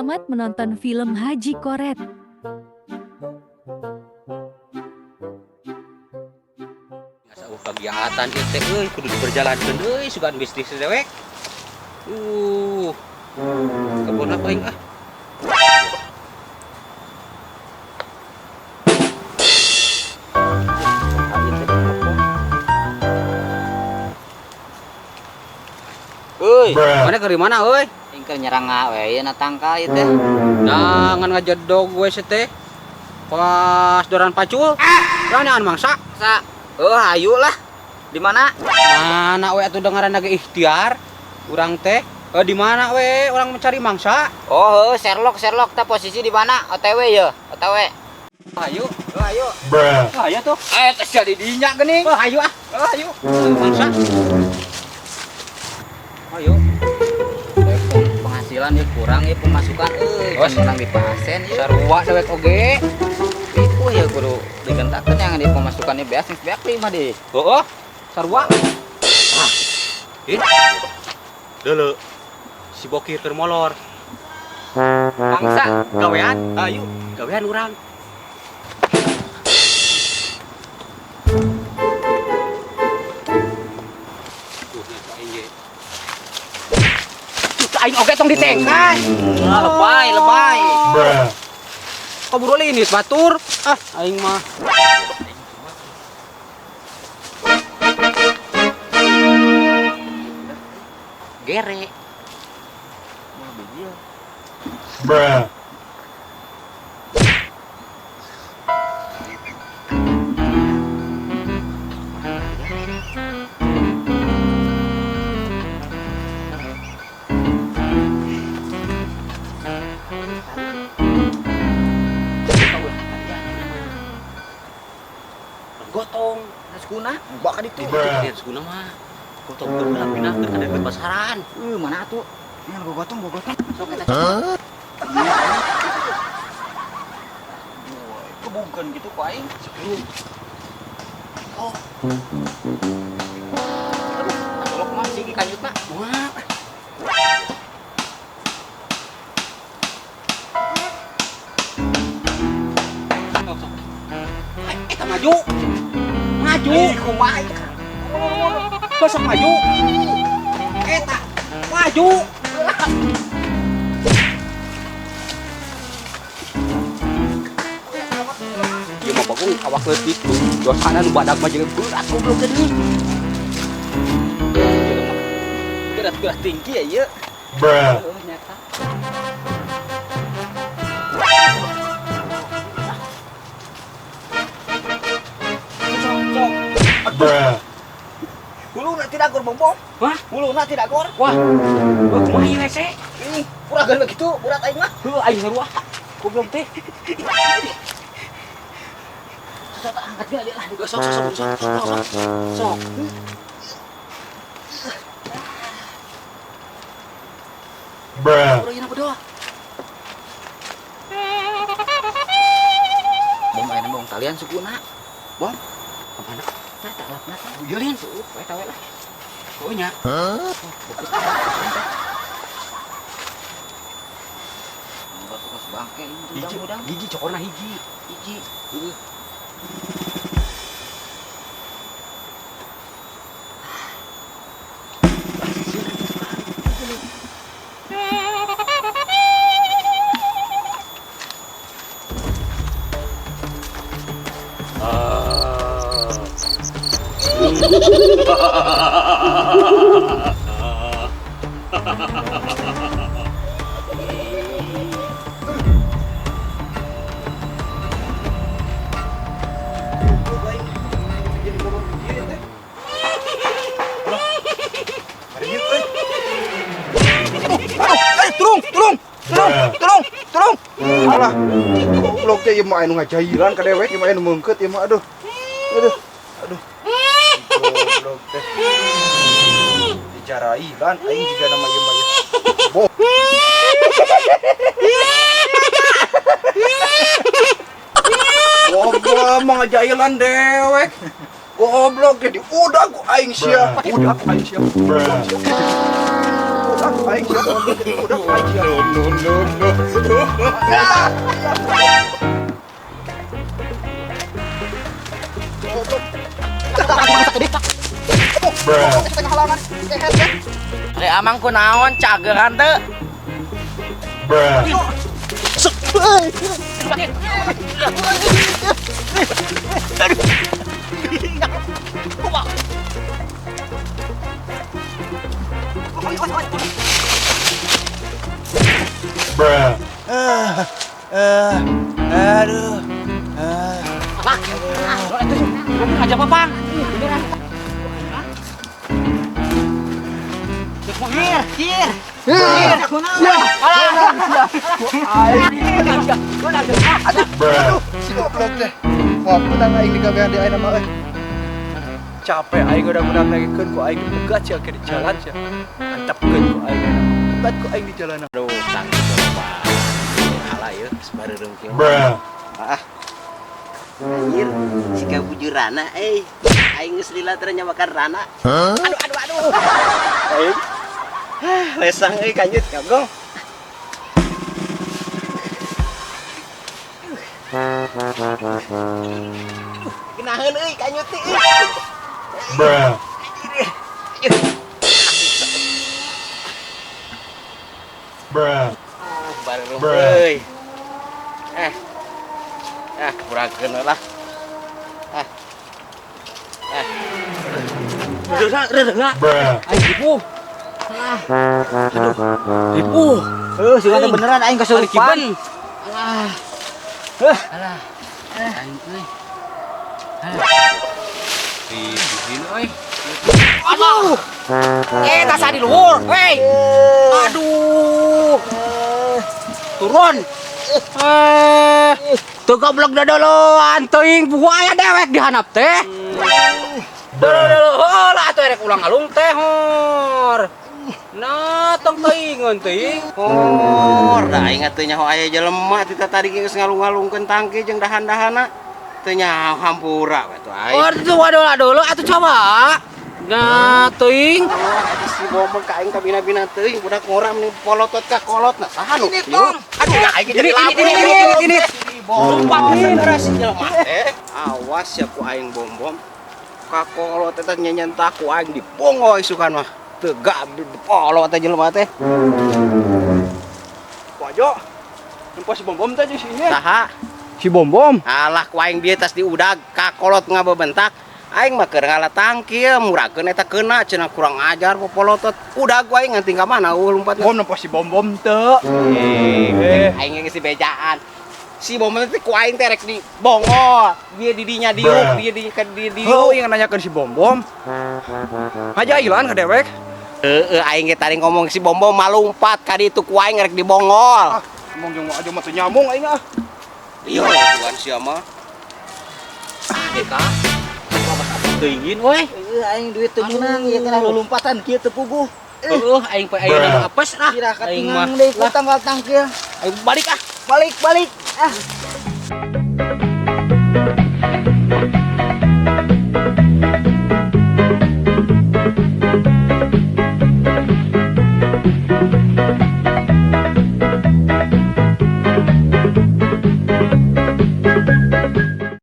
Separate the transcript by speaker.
Speaker 1: Selamat menonton film Haji Koret.
Speaker 2: Asa kegiatan ieu teh euy kudu diberjalankeun euy sugan bisnis dewek. Kebun apa aing ah. Euy, mana keur di mana euy?
Speaker 3: Ingker nyerang we ieu na tangkal ieu teh.
Speaker 2: Nah, ngan ngajedog we si teh. Pas doran pacul. Ranean mangsa.
Speaker 3: Sa, oh hayu lah. Di mana?
Speaker 2: Mana we atuh dengaran lagi ikhtiar urang teh. Di mana we urang mencari mangsa?
Speaker 3: Oh, Sherlock, Sherlock tah posisi di mana? OTW ya, OTW.
Speaker 2: Hayu.
Speaker 3: Oh, hayu.
Speaker 2: Oh, hayu tuh.
Speaker 3: Eh, tes jadi dinya geuning.
Speaker 2: Oh, hayu ah.
Speaker 3: Oh, hayu.
Speaker 2: Mangsa. Hayu.
Speaker 3: Penghasilan ya kurang ya pemasukan euy.
Speaker 2: Oh,
Speaker 3: Kan urang di pasen ieu.
Speaker 2: Sarua dewek oge.
Speaker 3: Iku ya kudu digentakeun yang di pemasukannya beas geus beak lima deh.
Speaker 2: Heeh. Sarua. Ah. Ih. Deuleu. Si bokir keur molor.
Speaker 3: Mangsa
Speaker 2: gawean, ayo gawean urang. Tuh aing oge tong ditengkan.
Speaker 3: Ah, lebay, lebay.
Speaker 2: Kok buru linis batur? Ah, aing mah. Gere. Gotong,
Speaker 3: Guna, bawa ka ditu.
Speaker 2: Guna mah. Gotong geus pindah ka deukeut pasaran.
Speaker 3: Mana atuh? Ngan gua gotong, gua gotong.
Speaker 2: Sok eta.
Speaker 3: Kebugan gitu ku aing.
Speaker 2: Oh.
Speaker 3: Aduh, tolok mah sigi kanjutna.
Speaker 2: Wah. Sok sok. Eta maju. Maju.
Speaker 3: Ih, kumaha ieu?
Speaker 2: Besok maju. Eta maju. Ieu mah bagong awak leutik tuh. Dosana nu badak mah jeung berat goblok teh deui.
Speaker 3: Berat-berat tinggi ya ieu.
Speaker 2: Heuh nyata.
Speaker 3: Sok, sok. Huluna tidak gor bombong.
Speaker 2: Wah,
Speaker 3: huluna tidak gor.
Speaker 2: Wah. Wah, kumaha ieu hese?
Speaker 3: Ini kuragan begitu berat aing mah.
Speaker 2: Heuh aing sarua. Goblok teh.
Speaker 3: Sok angkat dia lah.
Speaker 2: Sok sok sok sok sok. Sok. Urang ieu berdoa.
Speaker 3: Bom ayeuna bom talian sukuna.
Speaker 2: Bom. Kemana?
Speaker 3: Nah, tak lap nah.
Speaker 2: Ieu lin.
Speaker 3: Eta we lah.
Speaker 2: Oh nya.
Speaker 3: Hah? Bangke ini udang-udang.
Speaker 2: Hiji cokorna hiji.
Speaker 3: Hiji.
Speaker 2: Heeh.
Speaker 4: Tulung, tulung, tulung, tulung, tulung. Alah, goblok teh ieu mah anu ngajailan ka dewek, ieu mah anu meungkeut ieu mah aduh. Aduh, aduh. Goblok teh. Dijarailan aing jiga nama ieu mah ieu. Goblok mah ngajailan dewek. Goblok teh diudag ku aing sia. Udag ku aing sia. Udag ku Aing sia udah aing sia.
Speaker 5: No, no, no.
Speaker 3: Ari amang kunaon cageran teu?
Speaker 4: Aduh.
Speaker 2: Ngajak papang.
Speaker 4: Aduh, si goblok teh. Wah, menang aing digawean di ayeuna mah euy. Capek aing udah menang nagikeun ku aing dipegat sia ke di jalan sia. Antepkeun ku aing ayeuna. Pegat ku aing di jalan.
Speaker 3: Aduh, tangki coba. Alah ieu geus bareureum kieu.
Speaker 2: Ah. Anjir, siga bujur rana euy. Aing geus lila teh nyawakan rana. Aduh aduh aduh. Aing. Ah, lesang euy kanjut kagong. Genaheun euy kanjut teh euy. Bareureum euy. Eh. Ah, kurangkeun lah. Ah. Ah. Reureuh reureuh. Aing ripuh. Aduh. Ripuh.
Speaker 3: Heuh, siga teh beneran aing kesurupan.
Speaker 2: Alah. Alah. Aing euy. Ripuhin euy. Aduh. Eh, tasa di luhur. Hei. Aduh. Turun. Eh, teu goblok dodoloan teuing puguh aya dewek di handap teh. Dodolo heula atuh erek ulang alung teh hor. Nah, tong teuingeun teuing.
Speaker 6: Hor, da aing teu nyaho aya jelema ti tadi geus ngalung-ngalungkeun tangki jeung dahan-dahana. Teu nyaho hampura we tuh aing.
Speaker 2: Hor tuh waduh atuh coba. Nah, teuing.
Speaker 6: Si bomong ka aing kabina-bina teuing budak ngora mending polotot ka kolot nah saha nu kieu. Aduh, nah aing jadi
Speaker 2: Ini ini ini ini.
Speaker 6: Lumpatin si jelema teh. Awas ya ku aing bom-bom. Ka kolot eta nyenyentak ku aing dibongo isukan mah. Teu gak polot teh jelema teh.
Speaker 4: Wajo. Nempo si bom-bom teh jeung si ieu.
Speaker 6: Saha?
Speaker 4: Si bom-bom.
Speaker 6: Alah ku aing bieu tas diudag ka kolot ngabebentak. Aing mah keur ngala tangkil murakeun eta keuna cenah kurang ajar popolotot. Udag ku aing nganti ka mana eueuh lompatna.
Speaker 4: Bom nempo si bom-bom teu.
Speaker 6: Eh, aing geus dibejaan. Si bom teh ku aing teh rek di bongol. Dia di dinya diuk, dia di ka di diuk.
Speaker 4: Heuh, yang nanyakeun si bom-bom. Ngajailan ka dewek.
Speaker 6: Heeh, aing ge tadi ngomong si bom-bom malumpat ka ditu ku aing rek dibongol.
Speaker 4: Ah, ngomong jeung aja mah teu nyambung aing ah.
Speaker 6: Iya, bukan sia mah.
Speaker 2: Deka. Teuingin we.
Speaker 3: Heuh, aing duit teu meunang ieu kana lulumpatan kieu teu puguh.
Speaker 2: Heuh, aing poe ayeuna apes ah.
Speaker 3: Kira
Speaker 2: Aing mah.
Speaker 3: katingang deui ku tanggal tangkil.
Speaker 2: Aing balik ah.
Speaker 3: Balik, balik. Ah.